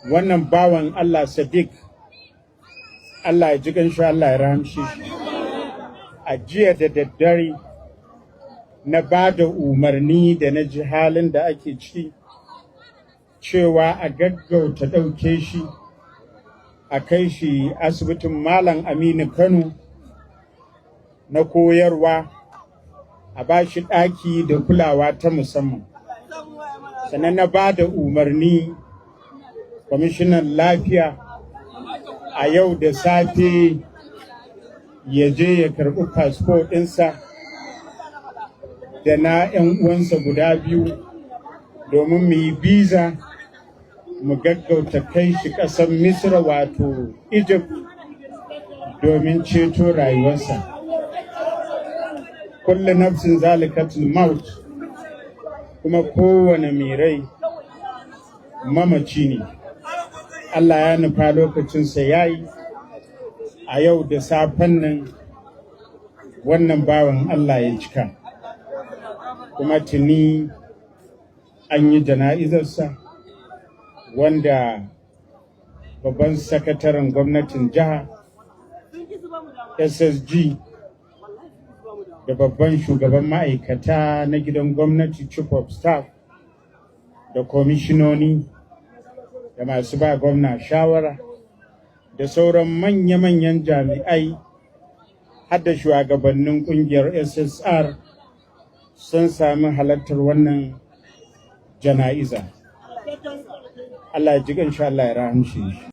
Wannan bawan Allah Sadiq, Allah ya ji kanshi, Allah ya rahamshe shi. A jiya da daddare na ba da umarni, da na ji halin da ake ciki, cewa a gaggauta ɗauke shi a kai shi asibitin Malam Aminu Kano na koyarwa, a ba shi ɗaki da kulawa ta musamman. Sannan na ba da umarni kwamishinan lafiya a yau da safe ya je ya karɓi fasfo ɗinsa da na 'yan uwansa guda biyu domin mu yi biza, mu gaggauta kai shi ƙasar Misra, wato Egypt, domin ceto rayuwarsa. Kullu nafsin za'iqatul maut, kuma kowane mai rai mamaci ne. Allah ya nufa lokacinsa ya yi, a yau da safen nan wannan bawan Allah ya cika. Kuma tuni an yi jana'izarsa, wanda babban sakataren gwamnatin jiha, SSG, da babban shugaban ma'aikata na gidan gwamnati, chief of staff, da kwamishinoni da masu ba gwamna shawara da sauran manya-manyan jami'ai, har da shugabannin kungiyar SSR, sun sami halartar wannan jana'iza. Allah ya ji, Allah ya rahamshe shi.